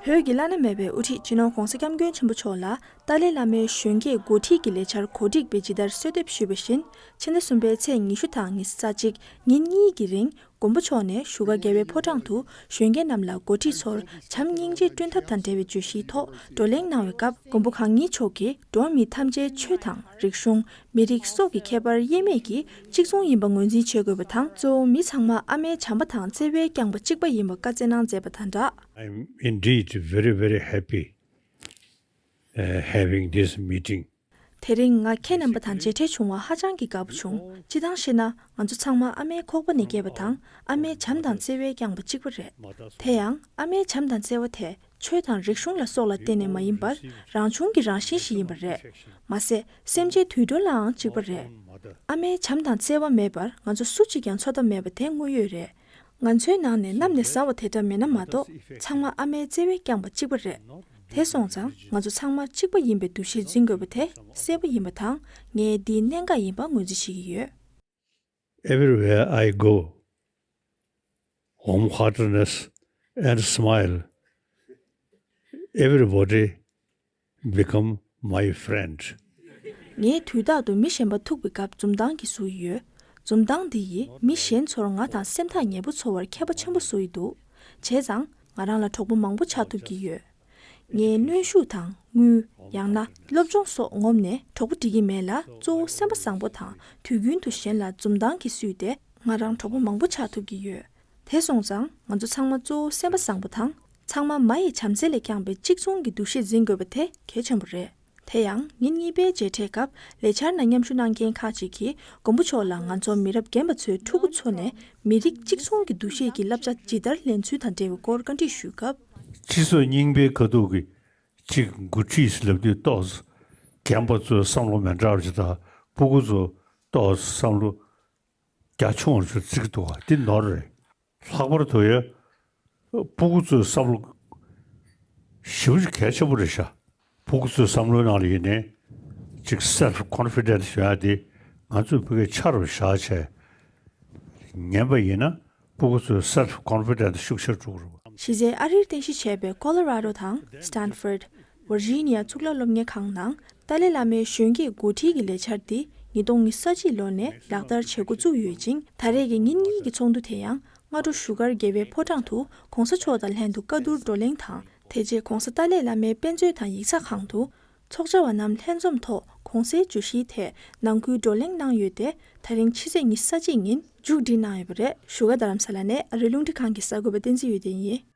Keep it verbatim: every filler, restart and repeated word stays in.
བོད་ཀྱི་བླ་ན་མེད་པའི་དབུ་ཁྲིད་སྤྱི་ནོར་༧གོང་ས་༧སྐྱབས་མགོན་ཆེན་པོ་མཆོག་ལ་ཏཱ་ལའི་བླ་མའི་གཞོན་སྐྱེས་འགོ་ཁྲིད་ཀྱི་ལས་འཆར་གོ་སྒྲིག་པས་ཇི་ལྟར་གསོལ་འདེབས་ཞུས་པ་བཞིན། ཕྱི་ཟླ་གསུམ་པའི་ཚེས་ཉི་ཤུ་དང་ཉི་ཤུ་རྩ་གཅིག་ཉིན་གཉིས་ཀྱི་རིང་མགོན་པོ་མཆོག་ནས་བཞུགས་སྒར་རྒྱལ་བའི་ཕོ་བྲང་དུ་གཞོན་སྐྱེས་རྣམས་ལ་འགོ་ཁྲིད་ཚོར་བྱམས་སྙིང་རྗེ་བསྐྲུན་ཐབས་དང་འབྲེལ་བའི་བརྗོད་གཞིའི་ཐོག་བགྲོ་གླེང་གནང་བའི་སྐབས། མགོན་པོ་གང་ཉིད་མཆོག་གིས་འགྲོ་བ་མི་ཐམས་ཅད་ཆོས་དང་རིག་གཞུང་། མི་རིགས་སོགས་ཀྱི་ཁྱད་པར་དབྱེ་མེད་ཀྱིས་གཅིག་མཚུངས་ཡིན་པ་ངོས་འཛིན་བྱེད་དགོས་པ་དང་། གཙོ་བོ་མི་ཚང་མ་ཨ་མའི་བྱམས་པ་དང་བརྩེ་བས་བསྐྱངས་པ་གཅིག་པ་ཡིན་པ་བཀའ་སྩལ་གནང་མཛད་པ་དང་སྦྲགས། I'm indeed very, very happy, uh, having this meeting. དེ་རིང་ང་ཁྱེད་རྣམ་པ་དང་མཇལ་འཕྲད་བྱུང་བ་ཧ་ཅང་གི་དགའ་པོ་བྱུང་། སྤྱིར་བཏང་བཤད་ན་ང་ཚོ་ཚང་མ་ཨ་མའི་ཁོག་པ་ནས་སྐྱེས་པ་དང་ཨ་མའི་བྱམས་དང་བརྩེ་བས་བསྐྱངས་པ་གཅིག་པ་རེད། དེ་ཡང་ཨ་མའི་བྱམས་དང་བརྩེ་བ་དེ་ཆོས་དང་རིག་གཞུང་ལ་སོགས་ལ་བརྟེན་ནས་མ་ཡིན་པར་རང་བྱུང་གི་རང་བཞིན་ཞིག་ཡིན་པ་རེད། མ་ཟད་སེམས་ཅན་དུད་འགྲོ་ལའང་གཅིག་པ་རེད། ཨ་མའི་བྱམས་དང་བརྩེ་བ་མེད་པར་ང་ཚོ་སུ་གཅིག་ཀྱང་འཚོ་ཐབས་མེད་པ་དེ་དངོས་ཡོད་རེད། ང་ཚོའི་ནང་ནས་གནམ་ནས་ཟ་བ་དེ་འདྲ་མེད་ན་མ་གཏོགས་ཚང་མ་ཨ་མའི་བརྩེ་བས་བསྐྱངས་པ་གཅིག་པ་རེད། དེ་སོང་ཙང་ང་ཚོ་ཚང་མ་གཅིག་པ་ཡིན་པའི་འདུ་ཤེས་འཛིན་དགོས་པ་དེ་གསལ་པོ་ཡིན་པ་དང་། ངས་འདིའི་གནད་འགག་ཡིན་པ་ངོས་འཛིན་བྱེད་ཀྱི་ཡོད། Everywhere I go, warm heartedness and smile. Everybody become my friend. ངས་དུས་རྟག་ཏུ་མི་གཞན་པ་ཐུག་པའི་སྐབས་འཛུམ་མདངས་ཀྱིས་བསུ་ཡི་ཡོད། འཛུམ་མདངས་འདི་ཡིས་མི་གཞན་ཚོར་ང་དང་སེམས་ཐག་ཉེ་པོ་ཚོར་བར་ཁྱད་པར་ཆེན་པོ་བཟོ་ཡི་འདུག་བྱས་ཙང་ང་རང་ལ་གྲོགས་པོ་མང་པོ་ཆགས་ཐུབ་ཀྱི་ཡོད། ངས་གནོན་ཤུགས་དང་དངུལ། ཡང་ན་སློབ་སྦྱོང་སོགས་ངོམ་ནས་གྲོགས་པོ་སྒྲིག་གི་མེད་ལ། གཙོ་བོ་སེམས་པ་བཟང་པོ་དང་དུས་རྒྱུན་དུ་གཞན་ལ་འཛུམ་མདངས་ཀྱིས་བསུས་ཏེ་ང་རང་གྲོགས་པོ་མང་པོ་ཆགས་ཐུབ་ཀྱི་ཡོད། དེ་སོང་ཙང་ང་ཚོ་ཚང་མ་གཙོ་བོ་སེམས་པ་བཟང་པོ་དང་། ཚང་མ་མ་ཡི་བྱམས་བརྩེ་ལས་བསྐྱངས་པའི་གཅིག་མཚུངས་ཀྱི་འདུ་ཤེས་འཛིན་དགོས་པ་དེ་གལ་ཆེན་པོ་རེད། དེ་ཡང་ཉིན་གཉིས་པའི་མཇལ་འཕྲད་སྐབས་ལས་འཆར་ནང་མཉམ་ཞུགས་གནང་མཁན་ཁག་ཅིག་གིས་མགོན་པོ་མཆོག་ལ་ང་ཚོ་མི་རབས་རྒན་པ་ཚོའི་ཕྲུ་གུ་ཚོ་ནས་མི་རིགས་གཅིག་མཚུངས་ཀྱི་འདུ་ཤེས་ཀྱི་བསླབ་བྱ་ཇི་ལྟར་ལེན་ཚུལ་དང་འབྲེལ་བའི་སྐོར་བཀའ་འདྲི་ཞུས་སྐབས། ཁྲི་ཚོ་རྙིང་པའི་ཁ་ཐུག་གི་གཅིག་འགོ་ཁྲིད་ལབ་དུས་ཏོག་ཙམ་རྒན་པ་ཚོའི་བསམ་བློ་མི་འདྲ་བ་ཞིག་དང་། ཕྲུ་གུ་ཚོ་ཏོག་ཙམ་བསམ་བློ་རྒྱ་ཆུང་བར་ཚུར་བརྩི་གི་འདུག་བ། འདི་ནོར་རེད། ལྷག་པར་དུ་ཡ། ཕྲུ་གུ་ཚོའི་བསམ་བློ་ཞེ་པོ་ཅིག་གལ་ཆེན་པོ་རེད་ཤག་ཕྲུ་གུ་ཚོའི་བསམ་བློའི་ནང་ལ་ཡིན་ནའི་ཅིག་self confident ཞུ་ཡ་དེ་ང་ཚོས་ཕ་གིའི་ཆ་རུ་བཞག་བྱས་ཉན་པ་ཡིན་ན་ཕྲུ་གུ་ཚོའི་self confident ཤུགས་ཆེར་འགྲོ་གི་རེད་བ། གཞི་རྩའི་ཨ་རིར་རྟེན་གཞི་བྱས་པའི་Colorado དང་Stanford། Virginia གཙུག་ལག་སློབ་གཉེར་ཁང་ནང་ཏཱ་ལའི་བླ་མའི་གཞོན་སྐྱེས་འགོ་ཁྲིད་ཀྱི་ལས་འཆར་འདི་ཉིས་སྟོང་ཉི་ཤུ་རྩ་གཅིག་ལོ་ནས་ལག་བསྟར་བྱེད་འགོ་བཙུགས་ཡོད་ཅིང་། ད་རེས་ཀྱི་ཉིན་གཉིས་ཀྱི་ཚོགས་འདུ་དེ་ཡང་སྔ་དྲོ་བཞུགས་སྒར་རྒྱལ་བའི་ཕོ་བྲང་དུ་གོང་ས་མཆོག་དང་ལྷན་དུ་བཀའ་བསྡུར་བགྲོ་གླེང་དང་། དེ་རྗེས་གོང་ས་ཏཱ་ལའི་བླ་མའི་དཔེ་མཛོད་དང་ཡིག་ཚགས་ཁང་དུ་ཚོགས་བཅར་བ་རྣམས་ལྷན་འཛོམས་ཐོག་གོང་སའི་བརྗོད་གཞིའི་ཐད་ནང་ཁུལ་བགྲོ་གླེང་གནང་ཡོད་དེ། ད་རིང་ཕྱི་ཚེས་ཉི་ཤུ་རྩ་གཅིག་ཉིན་མཇུག་སྒྲིལ་གནང་ཡོད་པ་རེད། བཞུགས་སྒར་རྡ་རམ་ས་ལ་ནས་ཨ་རིའི་རླུང་འཕྲིན་ཁང་གི་གསར་འགོད་པ་བསྟན་འཛིན་འོད་ལྡན་ཡིན།